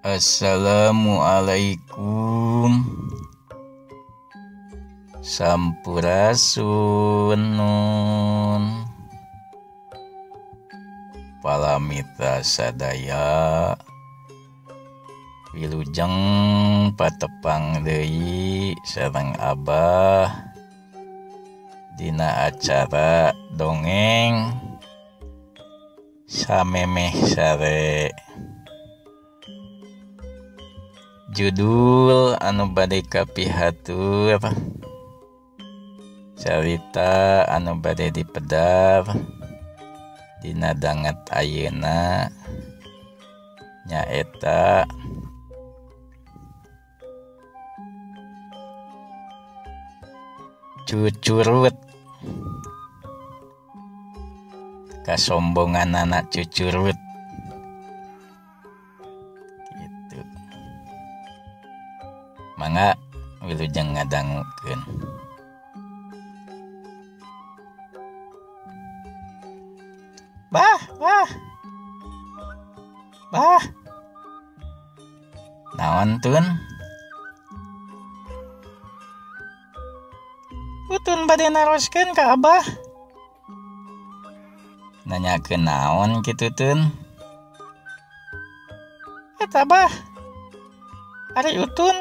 Assalamualaikum. Sampurasun nun. Palamita sadaya wilujeng patepang deui sareng Abah dina acara dongeng samemeh sare. Judul anu bade kapihatur, carita anu bade dipedar dina danget ayeuna nyaeta Cucurut. Kasombonganana cucurut gitu. Mangga wilujeng ngadangukeun. Bah, bah. Bah. Naon tun? Utun bade naroskeun ka Abah. Nanyakeun naon kitu tun? Eta Abah. Ari Utun.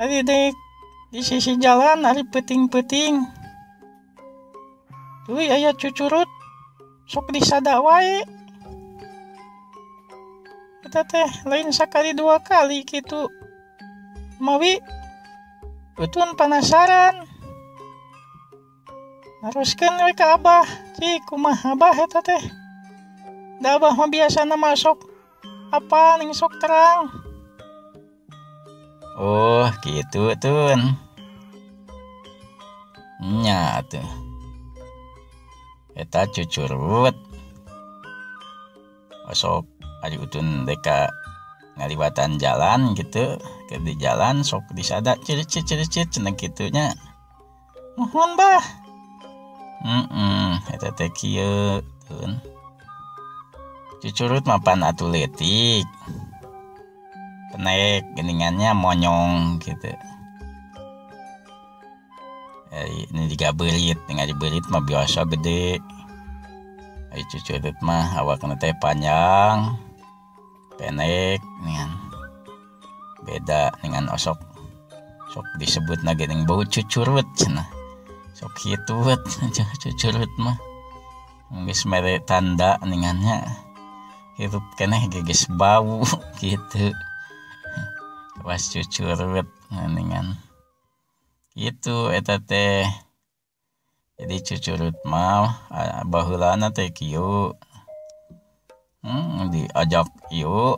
Ari dek di sisi jalan ari peuting-peuting. Tuluy aya cucurut. Sok disada wae. Eta teh lain sakali dua kali kitu. Mawi Utun penasaran. Naroskeun we ka Abah. Cik kumaha Abah eta teh? Da Abah mah biasana masuk apa ning sok terang. Oh, gitu tun. Nya atuh. Eta cucurut. Sok ari Utun deka ngaliwatan jalan gitu, ke di jalan sok disada ciricit ciricit cenah kitu nya. Nuhun Bah. Eta teh kieu tun. Cucurut mah pan atuh leutik. Penek geningannya monyong gitu. Ini juga beurit, ningali beurit mah biasa gede. Ari cucurut mah awakna teh panjang, pendek dengan beda dengan osok. Sok disebutna geuning bau cucurut cenah. Sok hitut cucurut mah. Geus mere tanda ningannya. Hirup keneh geus bau gitu. Was cucurut ningan. Gitu eta teh. Jadi cucurut mah baheulana teh kieu. Diajak ieu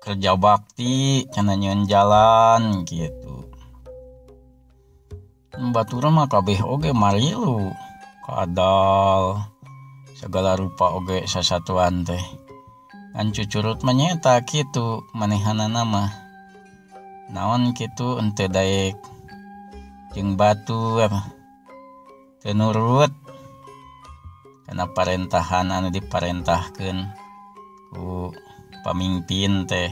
kerja bakti cenah nyieun jalan gitu. Batur mah kabeh oge marilu, kadal, segala rupa oge sasatuan teh. Kan cucurut mah nyaeta kitu manehanana mah. Naon kitu henteu daek jeung batur teu nurut kana parentahan anu diparentahkeun ku pamimpin teh,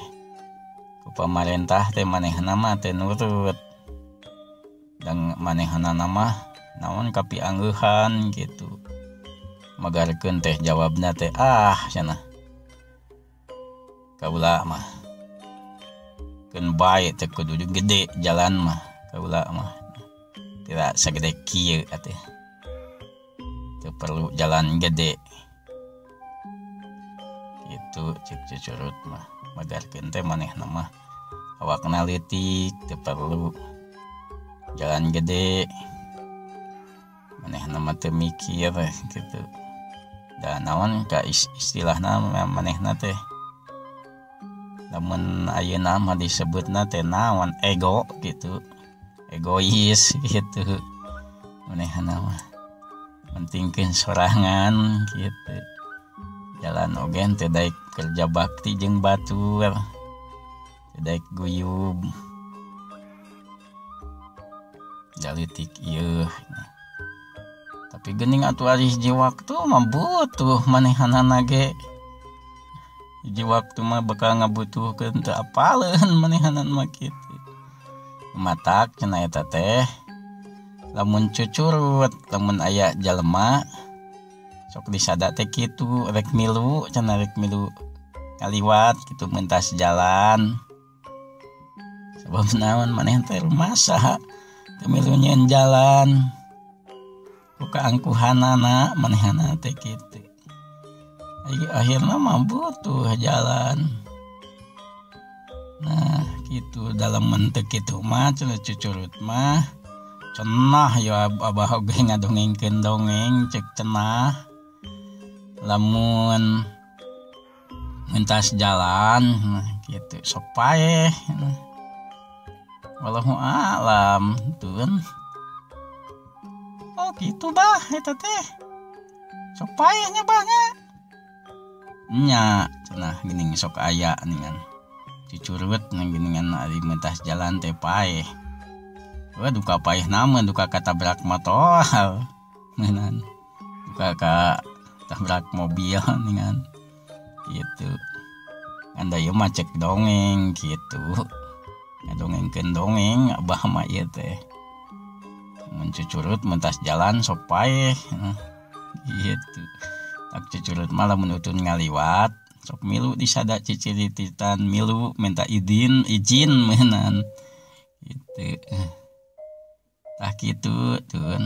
ku pamarentah teh manehna mah teu nurut. Dan manehna mah naon kapianggeuhan gitu. Magarkeun teh jawabna teh ah cenah. Kaula mah keun bae teh kudu gede jalan mah kaula mah. Tidak sagede kieu atuh. Teu perlu jalan gede. Gitu cek cucurut mah. Magarkeun teh manehna mah awakna leutik teu perlu jalan gede. Manehna mah teu mikir gitu. Da naon ka istilahna manehna teh. Lamun ayeuna mah disebutna teh naon ego gitu. Egois gitu. Manehna mah pentingkeun sorangan gitu. Jalan oge teu daek kerja bakti jeung batur. Teu daek guyub. Jalitik ieu. Tapi Tapi geuning atuh ari hiji waktu mah butuh manehanana ge. Hiji waktu mah bakal ngabutuhkeun teu apaleun manehanan mah kitu. Matak cenah eta teh lamun cucurut lamun aya jalema sok disada teh kitu rek milu cenah rek milu kaliwat kitu mentas jalan. Sebab naon maneh teh rumasa teu milu nyieun jalan. Ku kaangkuhanana manehana teh kitu. Akhirna mah butuh jalan. Nah kitu dalam mentek kitu mah cenah cucurut mah cenah ya abah oge ngadongengkeun dongeng cek cenah lamun mentas jalan nah kitu sok paeh. Wallahu a'lam tun. Oh gitu bah eta teh sok paeh nya bah nya. Nya cenah geuning sok aya ningan cucurut nang geuningan ari mentas jalan teh paeh. Wah duka paeh namun duka katabrak motor meunang duka ka tabrak mobil ningan gitu. Ngan da ieu mah cek dongeng kitu. Ngadongengkeun dongeng abah mah ieu teh. Mun cucurut mentas jalan sok paeh gitu. Tak cucurut mah lamun utun ngaliwat sok milu disada cicirititan milu minta izin meunang gitu. Tah kitu tun.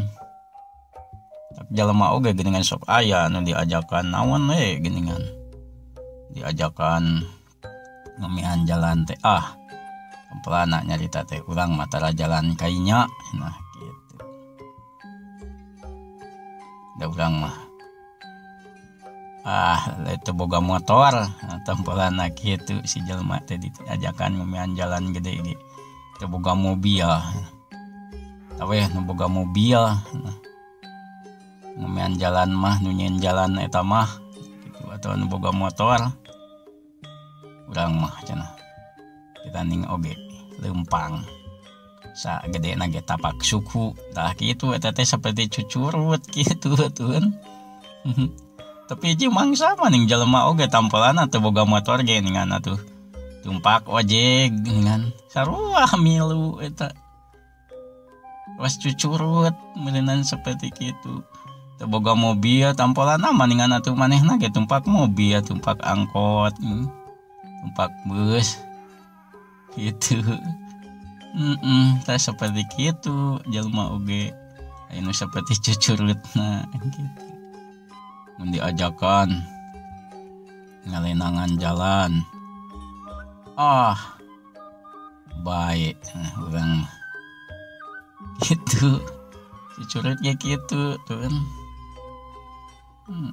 Tak jalema oge geuningan sok aya nu diajakan naon we geuningan. Diajakan ngemihan jalan teh ah tempelana nyarita teh urang mah tara jalan kainya nah gitu. Da urang mah ah teu boga motor tempelana kitu si jelema teh diajakan ngemihan jalan gede ge teu boga mobil. Taweh nu boga mobil ngemihan jalan mah nu nyieun jalan eta mah kitu atau nu boga motor urang mah cenah kita ning oge leumpang sa gedena ge tapak suku tah kitu eta teh seperti cucurut kitu tun. Tapi hiji mangsa mah ning jelema oge tampelana teu boga motor ge ningan atuh tumpak ojek ningan sarua milu eta was cucurut meureunnan seperti kitu. Teu boga mobil tampelana mah ningan atuh manehna ge tumpak mobil tumpak angkot tumpak bus gitu. Tah seperti kitu jelema oge aya nu seperti cucurutna gitu. Mun diajakan ngalenangan jalan ah bae nah, urang mah gitu cucurut ge kitu tun.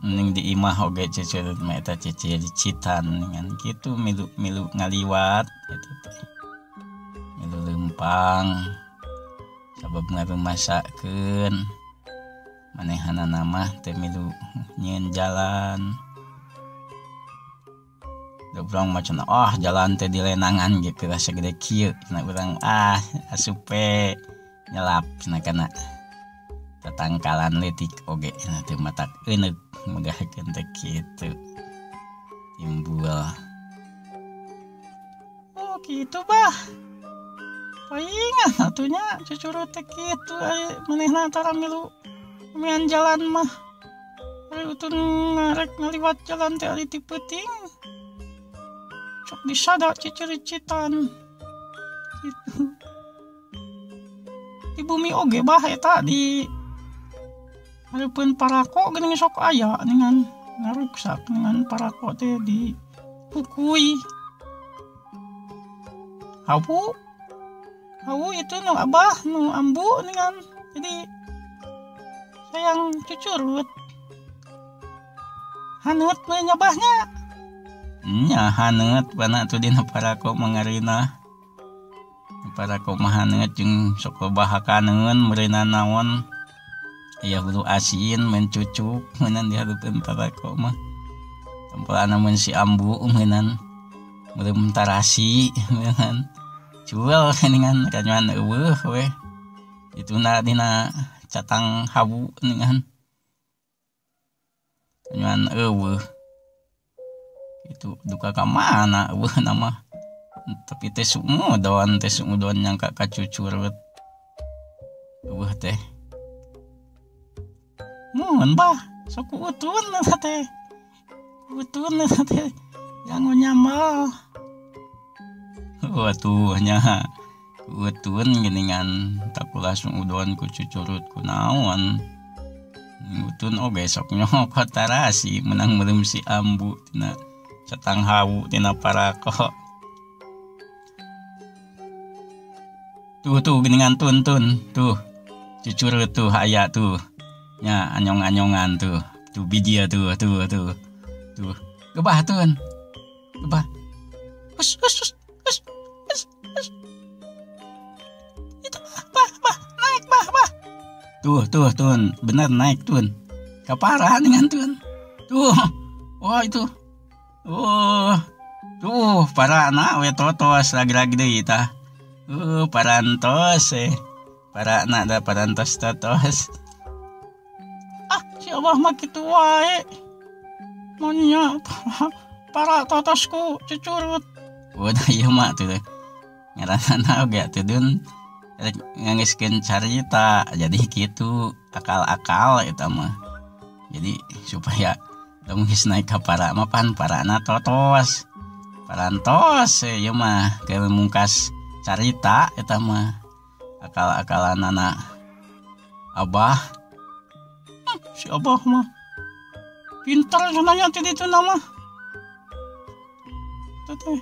Ning di imah oge cucurut mah eta cicir-cicitan ningan kitu milu ngaliwat eta teh milu leumpang sabab ngarumasakeun manehanana mah teu milu nyieun jalan. Da urang mah cenah ah jalan teh dilenangan ge pira sagede kieu cenah urang ah asup we nyelap cenah kana tatangkalan leutik oge cenah teu matak euneuk megahkeun teh kitu timbul. Oh kitu bah paingan atuh nya cucurut teh kitu ari manehna tara milu mian jalan mah ari utun ngarek ngaliwat jalan teh ari ti peuting sok disada ciciricitan gitu. Di bumi oge bah eta di hareupeun parako geuning sok aya ningan ngaruksak ningan parako teh di pukui hawu hawu itu nu abah nu ambu ningan jadi sayang cucurut hanut we nya bahnya nya haneut bana atuh dina parako mangarina parako mah haneut jeung sok loba hakaneun meureunna naon aya hulu asin mencucuk meunan di hareupeun parako mah tempelana mun si ambu meunan meureum tarasi meunan cuel ningan kanyuan eueuh we dituna dina catang hawu ningan. Nyuan eueuh. Itu duka ka mana eueuh nama. Tapi teh sumudon nyangka kacucurut. Eueuh teh. Mun bah, sok utun eta teh. Utun eta teh. Jangan nyambal. Watuh nya. Utun geuningan takulah sumudon ku cucurut ku naon. Utun oge sok nyokot tarasi menang meureum si ambu tina setang hawu tina parako. Tuh tuh geuningan tun tun tuh cucurut tuh aya tuh nya anyong-anyongan tuh tuh biji tuh tuh tuh tuh gebah tun gebah hus hus hus hus hus hus itu bah bah naik bah bah tuh tuh tun bener naik tun kaparahan dengan tun tuh wah itu oh tuh parana we totos lagi-lagi deui tah. Parantos parana da parantos totos. Ah, si Abah mah kitu wae. Monya para totosku cucurut. Udah ieu mah tuh. Ngaranna oge atuh dun rek ngangeskeun carita. Jadi kitu akal-akal eta mah. Jadi supaya tong geus naik ka para mah pan parana totos. Parantos ieu mah keur mungkas carita eta mah akal-akalanana Abah. Si Abah mah pintar cenah ti ditu nama. Teh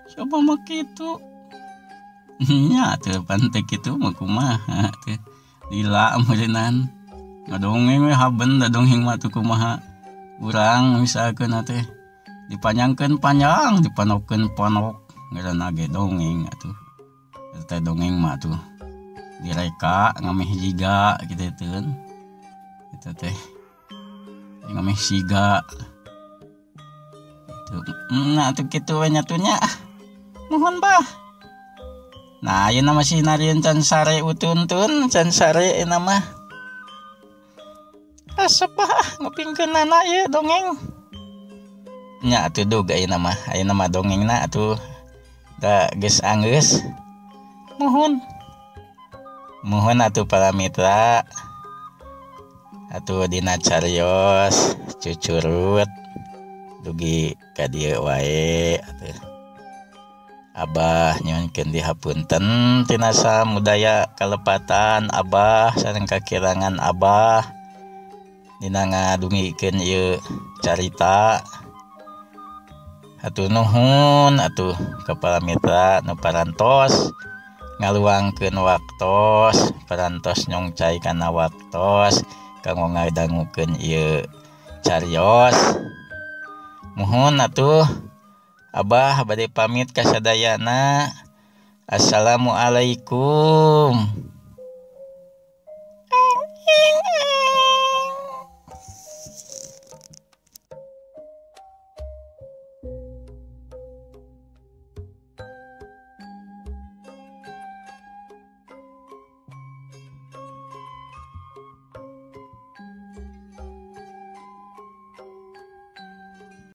si Abah mah kitu. Nya teu pan teu kitu mah kumaha teh. Lila meureunnan. Ngadongeng we haben da dongeng mah teu kumaha. Urang misalkeun teh dipanjangkeun panjang, dipanokeun ponok. Ngaranna ge dongeng atuh. Eta dongeng mah tuh direka ngameh jiga kitu teh. Eta teh ngameh siga. Tuh, nah atuh kitu we nya tuh nya. Nuhun bah. Nah, ayeuna masih narieun can sare utun-tun, can sare ayeuna mah. Resep bah ngupingkeunana ieu dongeng. Nya atuh dug ayeuna mah dongengna atuh da geus anggeus. Muhun. Muhun atuh para mitra. Atuh dina carios cucurut dugi ka dieu wae atuh. Abah nyuhunkeun dihapunten tina samudaya kalepatan Abah sareng kakirangan Abah dina ngadungikeun ieu carita. Atuh nuhun atuh ka para mitra nu parantos ngaluangkeun waktos, parantos nyongcai kana waktos kanggo ngadangukeun ieu carios. Muhun atuh Abah bade pamit ka sadayana. Assalamualaikum.